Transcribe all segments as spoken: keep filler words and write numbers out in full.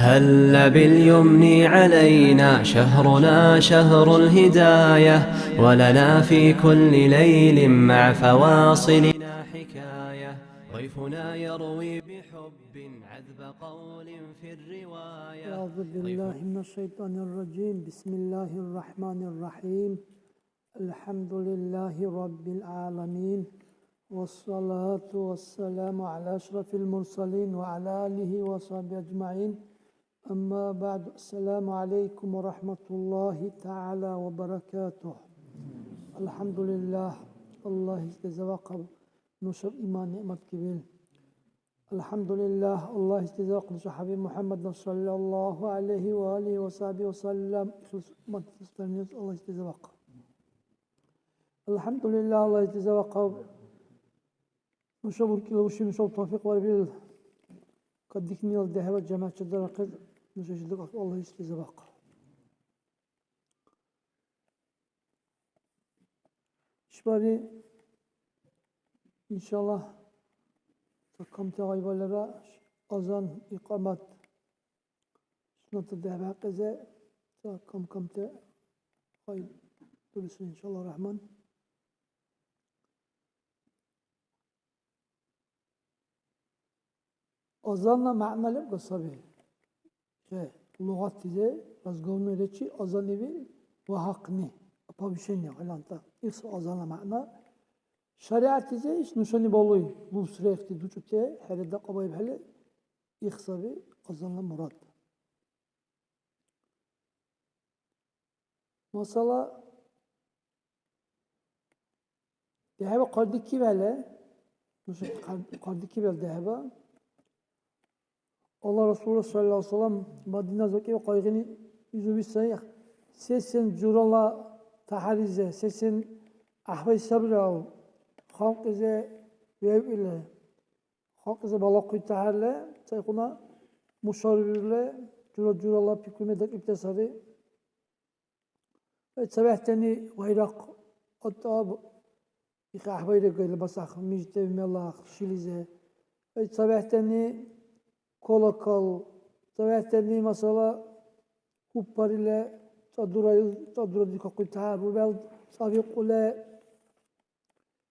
هل باليمن علينا شهرنا شهر الهداية، ولنا في كل ليل مع فواصلنا حكاية. ضيفنا يروي بحب عذب قول في الرواية. أعوذ بالله من الشيطان الرجيم. بسم الله الرحمن الرحيم. الحمد لله رب العالمين، والصلاة والسلام على أشرف المرسلين وعلى آله وصحبه أجمعين. أما بعد، السلام عليكم ورحمة الله تعالى وبركاته. الحمد لله، الله يجزاك нушаб иман, неъмат кибил. АлхӀямдулиллагь, Аллагь истизакъ нуша хӀябиб МухӀяммадна саллаллагьу гӀялайгьи ва алигьи ва сахӀбигьи ва саллям. Ихлас уммат, ихлас дарнилис Аллагь истизавахъ. АлхӀямдулиллагь, Аллагь истизавахъав. Нуша уркӀила уши нушаб тавфикъ барибил кадихьнила дехӀеба жамягӀ чедарахъес нуша шилдакӀахъес Аллагь истизавахъ. ИшбархӀи, иншаллагь, ца камти гъайбалара азан, икьамат, суннатла дехӀбяхъизе ца кам-камти гъай дурисри, иншаллагь рахман. Азанна мягӀна лебкӀа саби. Че, лугъатлизи, разговорный речи азан ибил вагьахъни, оповещение, гӀеланта. Ихсу азанна мягӀна. ШаригӀятлизи иш нушани балуй, лусрехти дучӀути хӀереда кьабаибхӀели, их саби азанна мурад. Масала, дехӀеба хъардикибхӀели, нуша хъар-, хъардикибхӀели дехӀеба, Аллагь Расулра саллаллагьу гӀялайгьи ва саллям Мадинас вакӀиб къайгъини изуби сай, се-сен журала тяхӀяризе, се-сен гӀяхӀбай сабрал халкьизе вевъили, халкьлизи балахъуй тяхӀярли, цайхъуна мушарбирли, жура-журала пикруме дакӀибти сари. Ва цавехӀтани вайрахъ, атӀаб, ихъахӀбайрагайла басахъ, миждев мелахъ, шилизи. Ва цавехӀтани колокол, цавехӀтани, масала, хӀуппарили, цӀадура, цӀадура дикахъуй тяхӀяр, рурал цӀавикъули,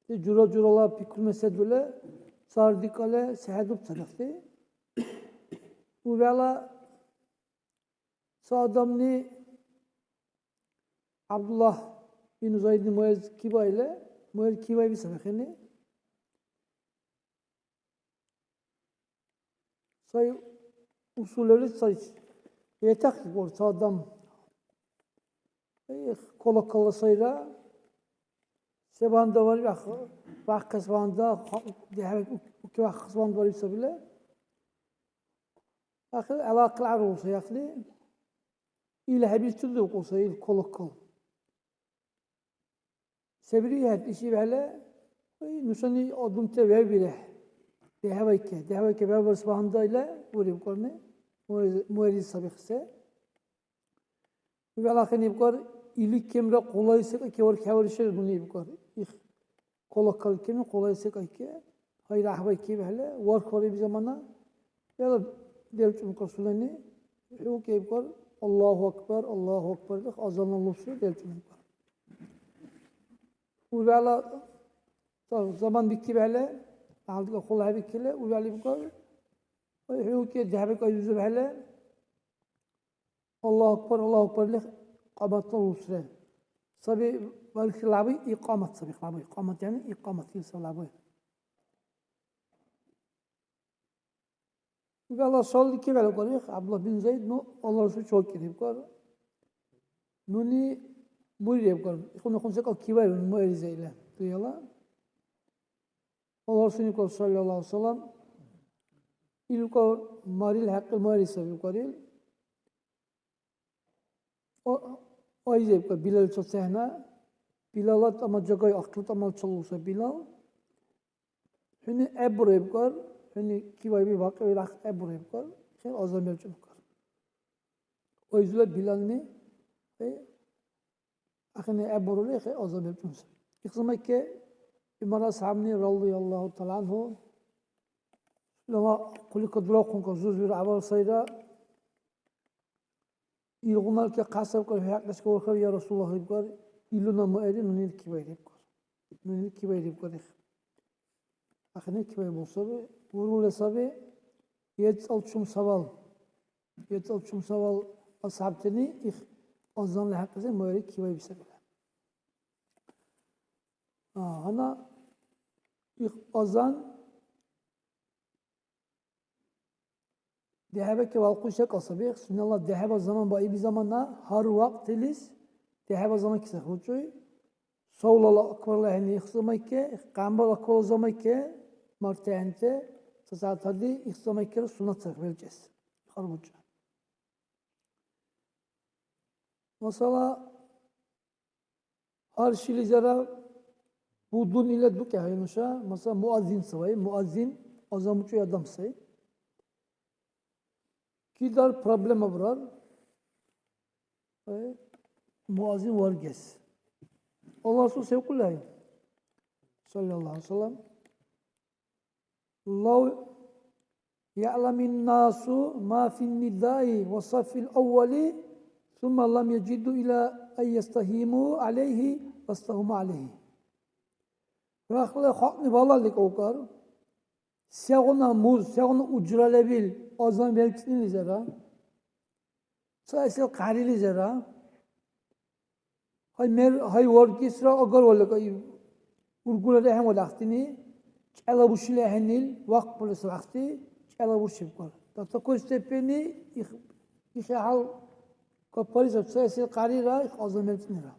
Ил жура-журала пикруме седули, цардикӀали се хӀедуб цадахъти. Урала ца адамни ГӀябдуллагь бин Зайдни Муэз кибаили, Муэз кибаиби сабихъини. Сай усулевли сай. Ветахъиб ца адам. Эх, колоколла сайра. Се банда вариб, ах, вахъес банда, ха-, дехӀе ук-, уки вахъес банда вариб сабила. Ахир гӀелакил гӀярулса яхли. Ил хӀебирцули укьуса, ил колокол. Се бири хӀед ишибхӀели, ой, нушани адамти вевбирехӀе. ДехӀвайке, дехӀвайке вевбарес багьандан ила буриб корни, муэри-, муэри сабихъ се. ВегӀлахъен ибкар, или кемра къулайси кайке варх хӀеваришер нуни ибкар. Их колокол кеми къулайси кайке. Гьайра гӀяхӀбайкибхӀели, варх вариб замана, яла делчӀункар сунени, хӀу кебкар, Аллагьу акбар, Аллагьу акбар, их азанна лусра делчӀункар. Ургала ца заман бикибхӀели, гьалдика хъула хӀебикили, ургали бикар, ой, хӀу ке дяхӀбек айзузибхӀели, Аллагьу акбар, Аллагьу акбар или кьаматла рурсри. Саби бархилаби икьамат саби, хлаби. Икьамат, яни икьамат, ил саби лаби. Ил Аллагь салли кивяла кӀвар, их, ГӀябдулла бин Зайд, ну, Аллагь Расул чевкӀи ребкӀвар. Нуни бури ребкӀвар. Ихуна хун секӀал кивай, ну, муэризе ила. Дуяла. Аллагь Расул никӀвар, саллаллагьу гӀялайгьи ва саллам. Ил кӀвар марил хӀякьил муэри саби кӀварил. О, айзебкӀа Билалчил цехӀна. Билала тӀама жагай ахъли тӀамал чалуса Билал. ХӀуни гӀеббуребкӀар, хӀуни кивайби бакьавил ахъ гӀеббуребкӀар, хӀу азан белчӀункӀар. Айзула Билални, э, ахъни гӀеббурули хӀу азан белчӀунси. Ихзамайке Умар асхӀябни, радияллагьу тагӀала гӀянгьу, Лама хъулика дурахъунка зузбира гӀябал сайра, Илгъуналки хъасабкар, хӀу хӀякьлис кавархар, я Расулаллагь, ибкар, илгъуна муэри, нуни кибайрибкар. Нуни кибайрибкар их. Ахини кибайбул саби, урули саби, ецӀал чум савал. ЕцӀал чум савал асхӀябтани их азанла хӀякьлизи муэри кибайби сабила. А, гьанна их азан дехӀеба кевалхъули секӀал саби. Сунела дехӀеба заман баиби замана гьар вакьтилис дехӀеба заман кисахъбучӀуй. Совлала акбарла хӀяйни их замайке, къямбал акбарла замайке, мартехӀенте, ца сягӀяталли их замайкера суннат сарх белчӀес. ХъарбучӀа. Масала, гьар шилизара будун ила дукехӀе нуша, масала, муаззин савай, муаззин азан бучӀуй адам сай. Кидар проблема бурар, э, муаззин варгес. Аллагь Расул севкъулай, саллаллаху алейхи ва саллям. لو يعلم الناس ما في النداء والصف الأول ثم لم يجدوا إلا أن يستهموا عليه لاستهموا عليه. Рахла халкьни балалли кавкар, сегъуна муз, сегъуна уджра лебил азан белчӀнилизара. Цаэсил хъарилизира. Гьай мер, гьай варгесра агарвала кай ургула рехӀен валахтини, чӀела бушили ахӀенил, вахъ бурес вахъти, чӀела буршибкар. До такой степени их, их хӀял капализаб, цаэсил хъарира, их азан мертӀнира.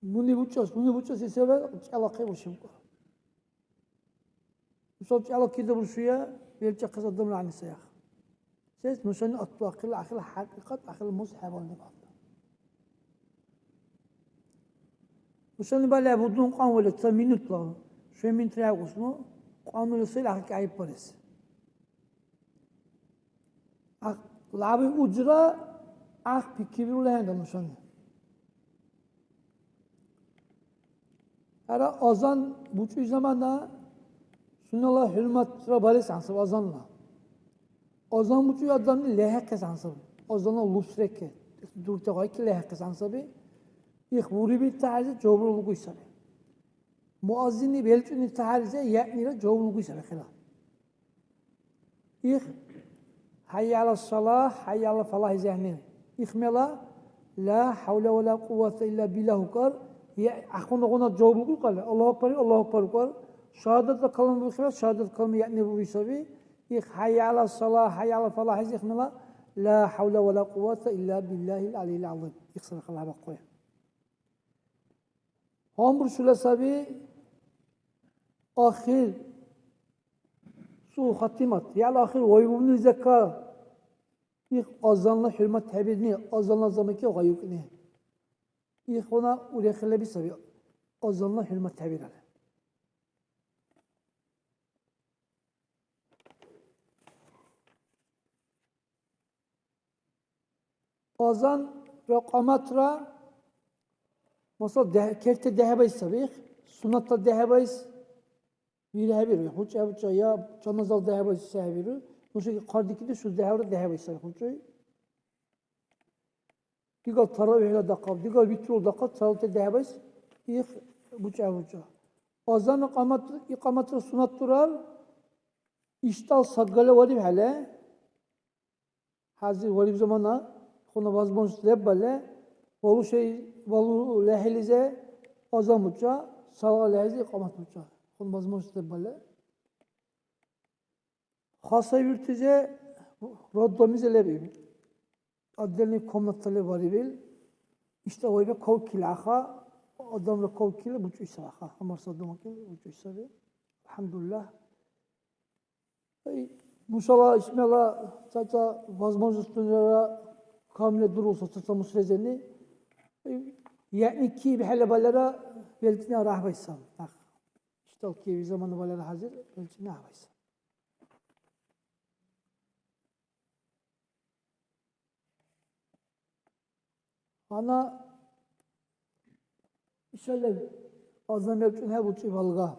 Нуни бучӀес, нуни бучӀес исабал чӀела хъи буршибкар. Мисал, чӀала кида буршуя, белчӀахъес адамла гӀягӀниса яха. Сес нушани атуахъили ахил хӀякьикьат, ахил мус хӀябални балда. Нушани баля будун кьанвали ца минутла, шуя минут рягӀусну, кьанвали сел ахил кӀяйиббарес. Ах, лаби уджра, ах, пикибирули хӀенра нушани. Яра азан бучӀуй замана сунела хӀурматра барес гӀян саби азанла. Азан бучӀуй адамли лехӀяхъес гӀян саби. Азанла лусреке, дурте гъайки лехӀяхъес гӀян саби. Их буриби тахӀярзи жавабра лугуй саби. Муаззинни белчӀуни тахӀярзи яънира жаваб лугуй саби хила. Их, хӀяйя гӀяла сала, хӀяйя гӀяла фалахӀ изехӀе. Их мела, ла хӀявла ва ла кьуввата илля биллагь укар, я ахъуна-гъуна жаваб лугу кьалли, Аллагьу акбар, Аллагьу акбар укар, шагьадатла калам бухира, шагьадат калам яъни бури саби. Их, хӀяйя гӀяла сала, хӀяйя гӀяла фалахӀ изехӀе мела, ла хӀявла ва ла кьуввата илля биллагьил гӀялийил гӀязим. Их садакьаллагь бахъуя. Гьанбуршула саби ахир су хатимат, яла ахир вайбубни зака. Их азанла хӀурмат хӀебирни, азанла замаки гъайукни. Ихуна урехилаби саби, азанла хӀурмат хӀебирали. Азанра кьаматра, масала, дехӀ-, керте дехӀебайс саби, суннатла дехӀебайс вирхӀебиру, хӀучӀа-хӀучӀа, я жаназала дехӀебайс сехӀебиру, нушаги хъардикибти шуз дехӀевра дехӀебайс саби хӀучӀуй. Дигал таравихӀла дахъал, дигал витрул дахъал цалте дехӀебайс их бучӀа-хӀучӀа. Азанра кьамат-, икьаматра суннат дурар, иштӀал саггала варибхӀели, ХӀязир вариб замана, хъуна возможность леб бале, валу шей, валу лехӀилизе азан бучӀа, салга лехӀилизе икьамат бучӀа. Хъуна возможность леб бале. Хасавюртизе, роддомизе леб иб. Отдельный комнатале вариб ил. Ишта вайбе кавкили аха, адамра кавкили бучӀуй саби аха. Гьамар садумакили бучӀуй саби. АлхӀямдулиллагь. Ай, нушала ишмела ца-ца возможностунира камли дуруса ца-ца мусрезени. Ай, яъни киб хӀела балера белчӀни арахӀбайсан. Ах, иштал киви замана балера хӀязир белчӀни арахӀбайсан. Гьанна ишала азан белчӀун хӀебучӀи балга.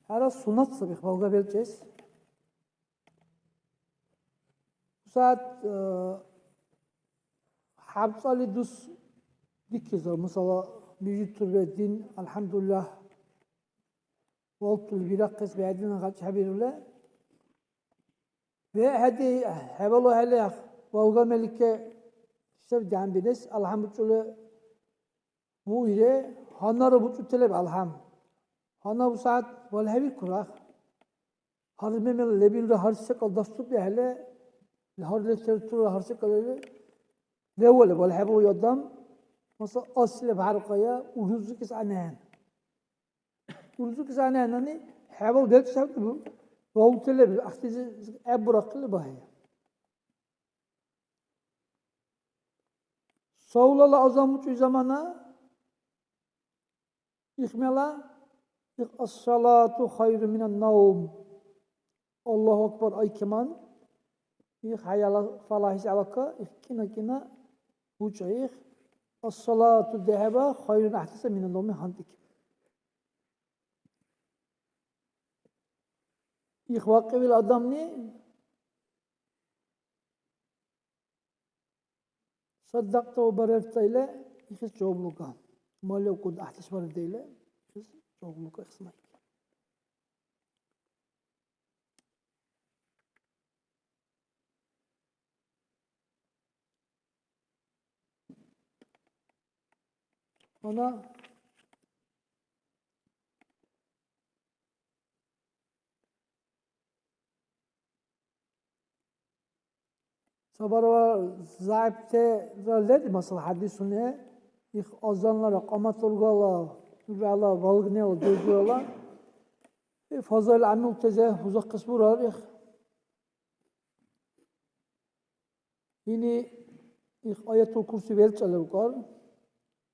ХӀера суннат саби балга белчӀес. СягӀят, э, ГӀябцӀали дус дикизар, масала, мижитурбе дин, алхӀямдулиллагь, валтули бирахъес бегӀдина гъачӀ хӀебирули. ВегӀхӀеди хӀебалухӀели, балга мелике сев дигӀянбирес алхӀям бучӀули буири, гьаннара бучӀути леб алхӀям. Гьанна бусягӀят валхӀевикур ахӀ. Гьар мемела лебилра гьар секӀал дастурбехӀели, гьар литература гьар секӀал или левалли валхӀебалуй адам, масала, асли леб гьарухъая, урузикӀес гӀягӀниахӀен. УрузикӀес гӀягӀниахӀенани хӀябал белчӀ сабри, валути леб, ахтизи гӀеббурахъили багьи. Савлала азан бучӀуй замана, ихмяла, их, «Ас-салату хайру минан навм». Аллагьу акбар айкеман, их, «ХӀяйя ала фалахӀис» гӀелака, их, кӀина-кӀина бучӀа, их, «Ас-салату» дехӀеба, «хайрун», гӀяхӀтиса, «минан навми», гьанкӀикиб. Их вакӀивил адамни садакьта ва барертаили, ихис жаваб луга. Малевкуд гӀяхӀдеш барертаили, ихис жаваб луга, ихис майки. Ана Ца барван зягӀиптира лер, масала, хӀядисуни, их азанлара кьамат ургала, ургала валгнила дургала, и фазаил гӀямултази бузахъес бурар, их. Или, их Аятул Курси велчӀа левкӀар: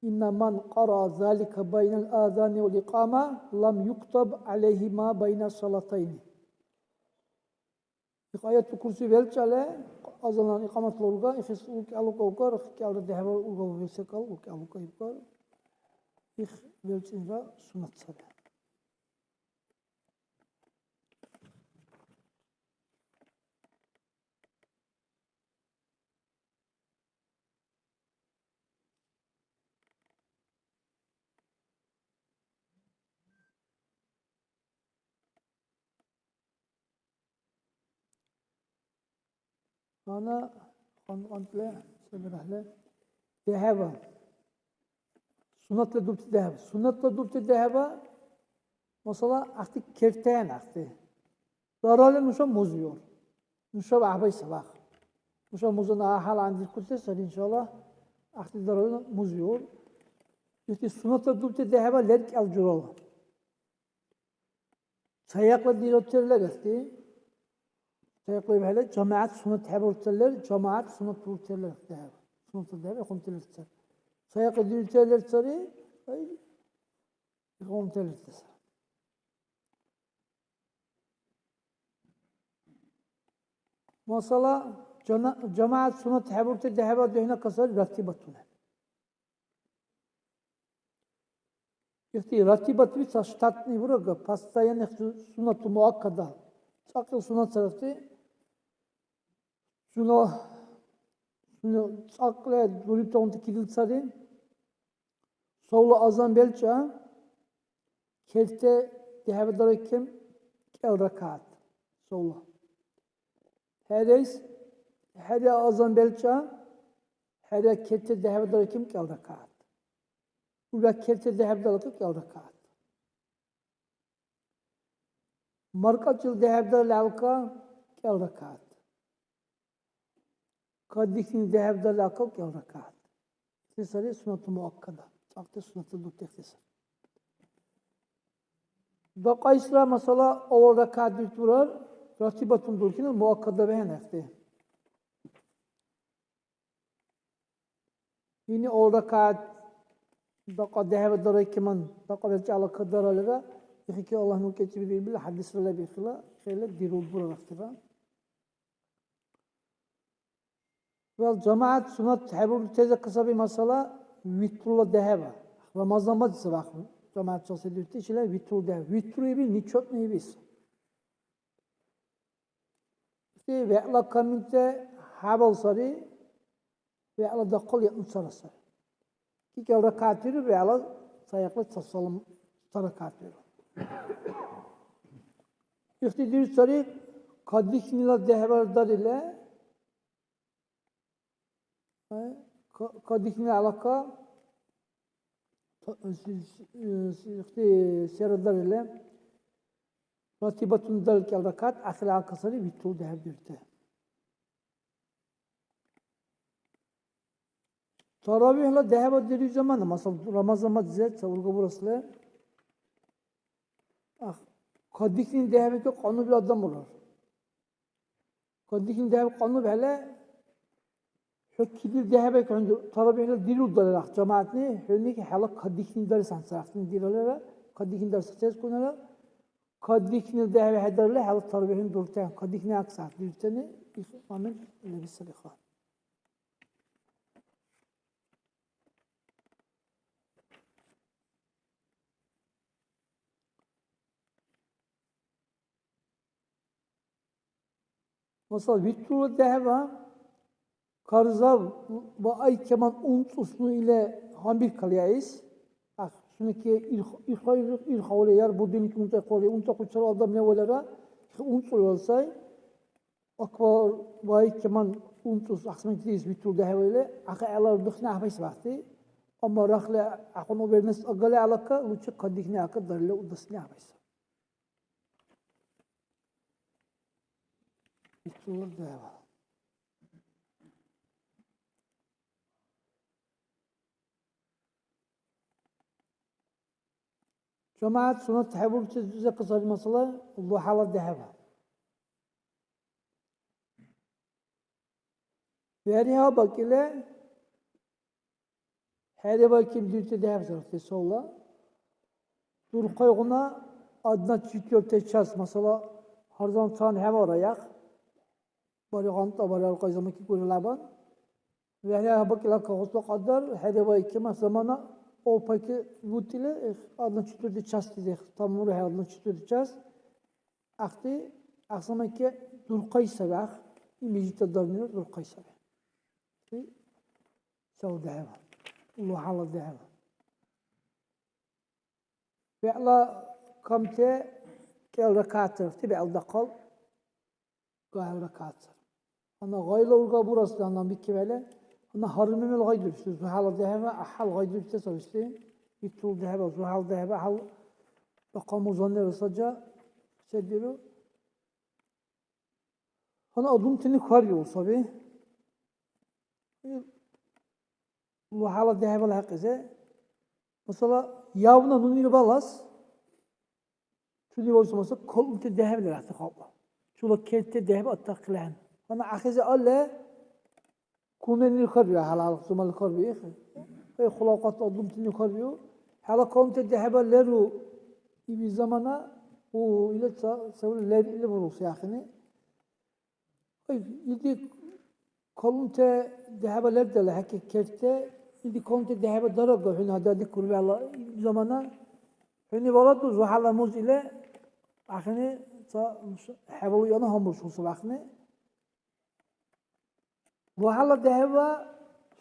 «Инна ман къараа залика байнал азани вал икьама, лам юктаб гӀяляйхи ма байна салатайни». Их Аятул Курси велчӀале, азанлан икьаматла урга, ихис уркӀи алукӀа укар, кӀелра дехӀеба ургав весекӀал уркӀи алукӀа ибкар. Их велчӀинра суннат саби. Гьанна къантӀ-къантӀли сабирахӀели дехӀеба. Суннатла дубти дехӀеба. Суннатла дубти дехӀеба, масала, ахъти кертен ахъти. Дарали нуша муз виур. Нуша вяхӀбай сабах. Нуша музана гьала гьандиркути сари, иншалла, ахъти дарали муз виур. Ити суннатла дубти дехӀеба лер кӀел журала. Ца някъла дирутер лер ахъти. Ца някъла ибхӀели жамагӀят суннат хӀебуртер лер, жамагӀят суннат буртер лер ахъти. Суннатла дехӀеба ихъумти лер сари. Ца някъла дирутер лер сари, ай, ихъумти лер сари. Масала, жана-, жамагӀят суннат хӀебурти дехӀеба духӀна касар ратибатуни. Ихти ратибатуни ца штатный бурага, постоянный су-, суннату муаккада. ЦӀакьил суннат сарахти. Сунна, сунна цӀакьла дурибтагъунти килил сари. Савла азан белчӀа, керте дехӀеба дарайкиб кӀел ракагӀят. Савла. ХӀерейс, хӀера азан белчӀа, хӀера керте дехӀеба дарайкиб кӀел ракагӀят. Ура керте дехӀеба дарайкиб кӀел ракагӀят. Маркачил дехӀебдарили алка кӀел ракагӀят. Кадихьили дехӀебдарили алка кӀел ракагӀят. Ити сари суннату муаккада. ЦӀакьти суннатла дубтехти сари. Бакьайсра, масала, авал ракагӀят дурар, ратибатун дурхьина, муаккада бехӀенахъти. Ини авал ракагӀят бакьа дехӀеба дарайкиман, бакьа белчӀала кадаралира, ихики Аллагьни кӀечибирибил хӀядисра лебихила, хӀела диру буралахъира. Вал жамагӀят суннат хӀебуртеза касаби масала витрула дехӀеба. Рамазан бац сабахъ жамагӀят часи дирти, чила витру дехӀеба. Витру иби нечётный ибис. Ити вегӀла каминти хӀябал сари, вегӀла дахъал яъну цара сари. КӀикӀел ракагӀят диру, вегӀла ца някъла ца салам ца ракагӀят диру. Ихти диру сари, кадихьнила дехӀбар дарили, э, ка-, кадихьнила гӀелака, та-, си-, си-, ихти сера дарили, ратибатун дарили кӀел ракагӀят, ахирла гӀелака сари витру дехӀбар дирути. ТаравихӀла дехӀба дирути замана, масала, Рамазан маззе ца урга бурасли, ах, кадихьнила дехӀбаки кьаннубил адам урар. Кадихьнила дехӀба кьаннубхӀели, хӀу килил дехӀбаки хӀуни таравихӀла диру дарира, жамагӀятни, хӀуни хӀела кадихьнила дарес гьансарахъни диралара, кадихьнила дарес гьатӀескунара, кадихьнила дехӀба хӀедарли, хӀела таравихӀуни дуртӀен, кадихьнила гӀякьсар дирутани, ил момент лебси саби хъа. Масала, витру дехӀба, карзав ва айкеман унцӀус ну или гьанбиркалли аис. Ах, сунеки ир, ир, ир, ир хавли яр будильник унцӀахъули, унцӀахъули чарал адам левалара, их унцӀули вал сай. Акбар ва айкеман унцӀус ахсманкилис витру дехӀвали, ахъа гӀелар духни гӀяхӀбайс вахти. Амма рахли ахъун убернес агали гӀелака, лучи кадихни ака дарили удасни гӀяхӀбайс. Итур дехӀва. ЖамагӀят суннат хӀебурчи закасари масала, лухӀяла дехӀва. ВегӀриха бакӀили, ХӀеревайкиб дирути дехӀбизахъути савла. Дурхъайгъуна одна четвёртая часть, масала, гьар заман цан хӀебара яхъ. Бари гъантӀа, бари алкьай заманки гури лябан. ВегӀла бакӀила кагъусла кьадар, хӀеревайки, мас, замана, опайки бутили, эх, одна четвёртая часть дидех, тамурухӀе одна четвёртая часть. Ахъти, ахъ заманки дурхъай саби, ахъ, и мижита дарнира дурхъай саби. Сел дехӀева, лугьала дехӀева. ВегӀла камти кӀел ракагӀят сарахъти, бегӀла дахъал гахӀел ракагӀят сар. Гьанна гъайла урга бурас, гьанна бикибхӀели, гьанна гьарли мемел гъай дурси, зугьала дехӀева, гӀяхӀял гъай дурси саби ишди, витрул дехӀева, зугьала дехӀева, гӀяхӀял бахъал музаннира саджа, се диру? Гьанна адамтани хьарбиуб саби. Ил лугьала дехӀибала хӀекьлизи. Масала, явна нунира балас, чули валуси, масала, калунти дехӀибала рахти халкьла. Чула керти дехӀиба атахъили ахӀен. Гьанна ахизи алли, кумени хьарбиу, гьала-гьала зумали хьарбиихъи. Эй, хъулавкьат адамтани хьарбиу. ХӀела калунти дехӀиба леру, иби замана, у, ила ца, ца лер, или буруси ахини. Ай, илди калунти дехӀеба лердала хӀекьи керти, илди калунти дехӀеба дарага хӀуни гьададикур вегӀла замана. ХӀуни валаду зухӀяла муз или ахини ца хӀебалуй ана гьанбуршуси ахини. ВухӀяла дехӀеба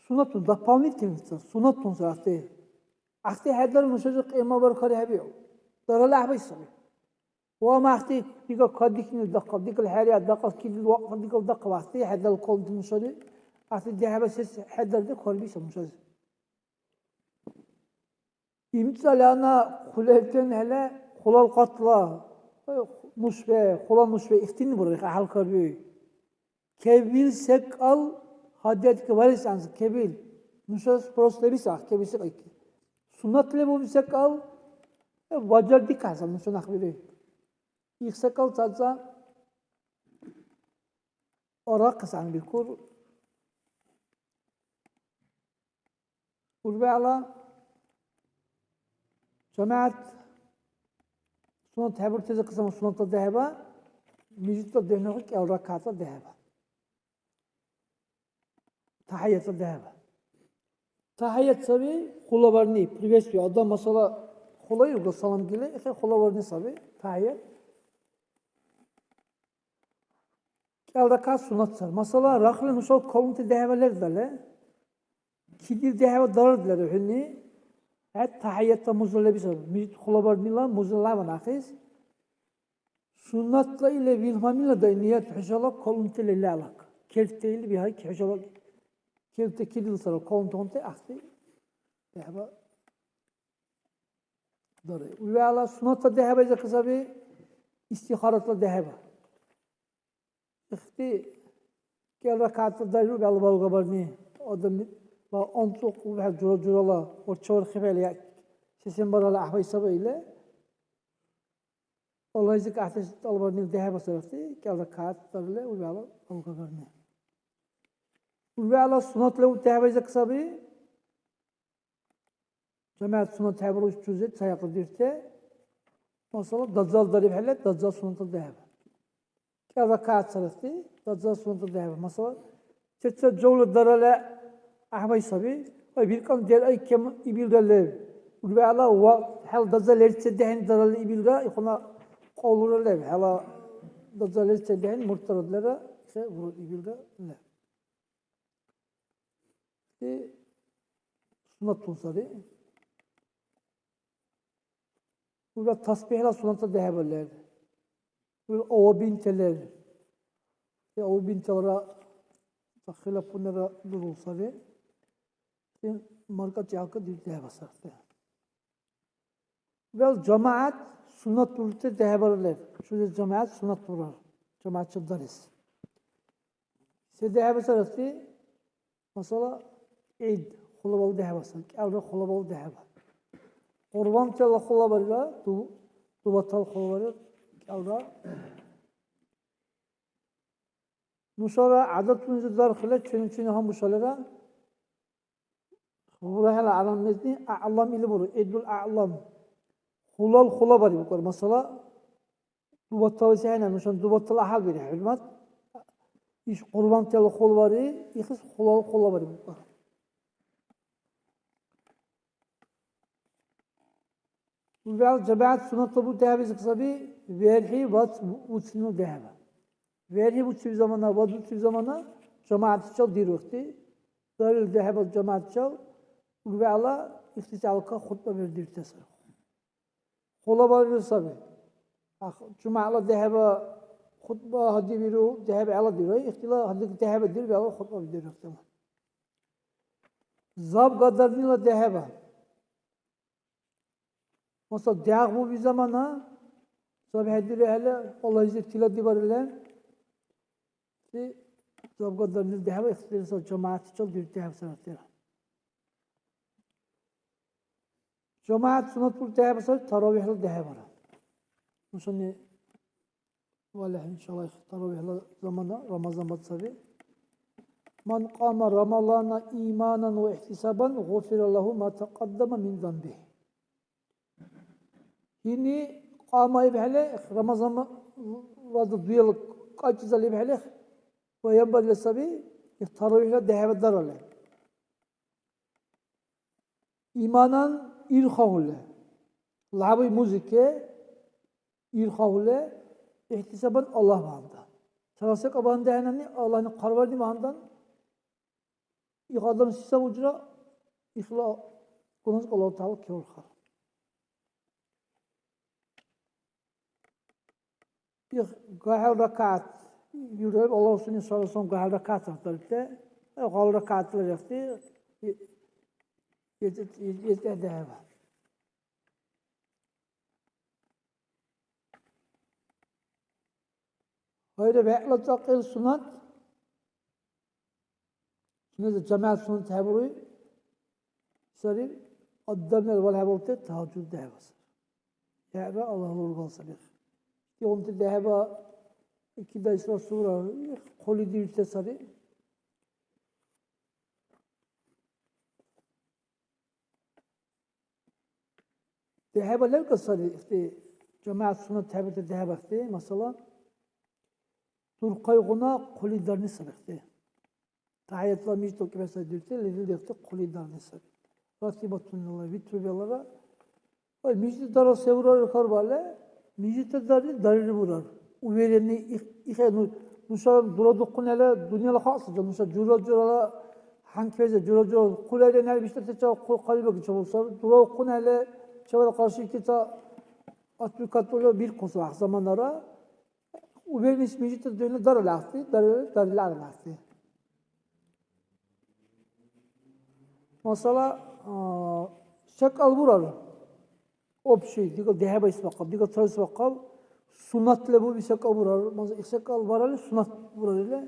суннатун, дополнительница, суннатун сарахти. Ахти хӀедар нушази кьима баркари хӀебиу. Дарала гӀяхӀбай саби. Ва махти дига кадикни дахъал, дигал хӀерия дахъал, килил вакьфа дигал дахъал ахти хӀедал калунти нушани ахти дехӀеба сес хӀедарли хьарбиша нушази. ИмцӀали гьанна хъулиртен хӀела хъулал къатла, э, нушбе, хъула нушбе ихтини бурри, гӀяхӀял хьарбиуй. Кевил секӀал гьадиадикибарес анцӀ, кевил. Нуша спрос лебис ахӀ, кевил секӀал. Суннат лебуби секӀал, э, бажардикахӀес нуша нахбири. Их секӀал цаца арахъес гьанбиркур. УрбегӀла жамигӀят суннат хӀебуртази кьисаму суннатла дехӀеба, мижитла духӀнухъи кӀел ракагӀятла дехӀеба. ТахӀиятла дехӀеба. ТахӀият саби хъулаварни, приветствие. Адам, масала, хъулаиргу салам гили, ихъи хъулаварни саби, тахӀият. КӀел ракагӀят суннат сар. Масала, рахли нушала калунти дехӀеба лердали, Кидил дехӀева даралдилара хӀуни, хӀед тахӀиятла муза лебисаб, мижит хулабарнила муза лаван ахъес. Суннатла или вилгьамила дай ният хӀушала калунти лелалак. Керте или бихӀяйки хӀушала керте кидилсара калунтагъунти ахъти дехӀеба дари. УрвегӀла суннатла дехӀеба изака саби, истихаратла дехӀеба. Ихти кӀел ракагӀятла дарили, урвегӀла балгабарни. Адамла анцӀукь убхӀели жура-журала варчавархибхӀели, я сисен барала гӀяхӀбай саби или. Аллагьлизи кахӀдеш тӀалабарнили дехӀеба сарахти, кӀел ракагӀят дарили, урвегӀла балгабарни. УрвегӀла суннатла дехӀеба изака саби. ЖамигӀят суннат хӀебарус чузи ца якьдирти. Масала, дазал дарибхӀели, дазал суннатла дехӀеба. КӀел ракагӀят сарахти, дазал суннатла дехӀеба. Масала, сецад жавла дарали гӀяхӀбай саби. Ва биркӀан деръай кем ибилра лев. УрвегӀла ва хӀела даза лерцад дехӀен дарали ибилра, ихъуна кьавлура лев. ХӀела даза лерцад дехӀен мурталра лера, се буру ибилра лев. Ити суннатун сари. Ура тасбихӀла суннатла дехӀеба лер. Ура авабинти лер. Ити авабинталра ца хилафунира дурул сари. Ити маркӀачи гьалка дир дехӀеба сарти. Вел жамагӀят суннат бурути дехӀебара лер. Чузи жамагӀят суннат бурар. ЖамагӀятчил дарес. Се дехӀеба сарахти? Масала, гӀид хулабал дехӀеба сар, кӀелра хулабал дехӀеба. Кьурбантала хулабарира, ду-, дубатал хулабарира, кӀелра. Нушара гӀядатуназир дархила чуни-чуни гьанбушалира, ХӀура хӀела гӀялам мезни аълам или буру, гӀидул аълам. Хулал хула бари букӀар. Масала, дубаттала сехӀена, нушан дубаттала гьалбири, хӀурмат. Иш кьурбантала хул бари, ихис хулал хула бари букӀар. ВегӀ жамигӀят суннатла бутӀа хӀебизахъес саби, верхӀи вац уцнила дехӀеба. ВерхӀи буциб замана, вац буциб замана жамигӀятчил дирухъи, дарил дехӀеба жамигӀятчил урвегӀла ихтилатла хутӀба бердирутас. Хулабарили саби. Ах, жумягӀла дехӀеба хутӀба гьадибиру, дехӀеба гӀеладиру, ихтила гьадик дехӀеба диру, вегӀла хутӀба бедиру ихтила. Заб гадарнила дехӀеба. Масала, дягӀ буби замана, сабхӀедирехӀели, Аллагьлизир тиладибарили, ити забгадарнила дехӀеба ихтиласа жамигӀятчил дирути хӀебсаратира. ЖамигӀят суннат бурути хӀебсари таравихӀла дехӀебара. Нушани Валлагьи, иншаллагь, таравихӀла замана Рамазан бац саби. Ман кьама Рамалана иманан ва ихтисабан, гъуфира лагьу ма такьаддама мин занбихӀ. Гьини кьама ибхӀели, Рамазан ва дуял кьакьизал ибхӀели, баянбарили саби, таравихӀла дехӀеба дарали. Иманан ирхъахъули, лябуй музыке ирхъахъули, ихтисабан Аллагь багьандан. Цала секӀал багьандан хӀенани, Аллагьни хъарварни багьандан, их адам сисаб ужра, ихла гуназ Аллагь ТагӀяла кевурхар. Их гахӀел ракагӀят, юрай Аллагь сунни саллаллаху алейхи ва саллям гахӀел ракагӀят ахтарибти, гахӀел ракагӀятла рехти, е-, е-, е-, е-, дехӀеба. Гьайра бегӀла цӀакьил суннат, Сунеза жамигӀят суннат хӀебуруй сари, адамлира валхӀебалти тагьажуд дехӀеба сари. ХӀера Аллагьла ургал саби. Ишдигъунти дехӀеба кидайсра сура хъули дирути сари. ДехӀеба лебкӀа сари ихти жамигӀят суннат хӀебирти дехӀебахъти, масала, дурхъайгъуна хъули дарни сари ихти. ТахӀиятла мижит укиберсайдирути лерил дехъти хъули дарни саби. Ратибатунала витрубелара. Ой, мижит дара се урар хьарбали, мижит дарни дарили бурар. Уверенный их-, ихе ну, нуша дурадухъунала дунъяла халкь сари, нуша жура-журала ХӀянкьбеза жура-жура хъулайла неш биштӀатачил хъу-, хъалибарг чебурсар. ДураухъунхӀели чевала къаршики ца отпечатала биркуса гӀяхӀ заманара. Убернис мижитра дугӀна дарили ахъти, дарили, дарили арали ахъти. Масала, а, секӀал бурар. Общий, дигал дехӀебайс бахъал, дигал цалис бахъал, суннат лебуби секӀал бурар. Маса, их секӀал барали суннат бурар или.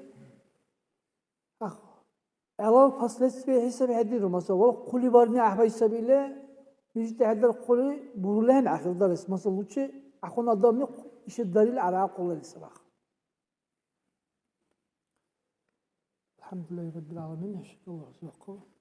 Ах, гӀелал последствия хӀисаби хӀедиру. Маса, вала хъули барни гӀяхӀбай саби или, мижитли хӀедар хъули бурули ахӀен ахир дарес. Маса, лучи ахъун адамли иши дарили арагӀахъули сабах. الحمد لله رب العالمين. شكرا الله سبحانه.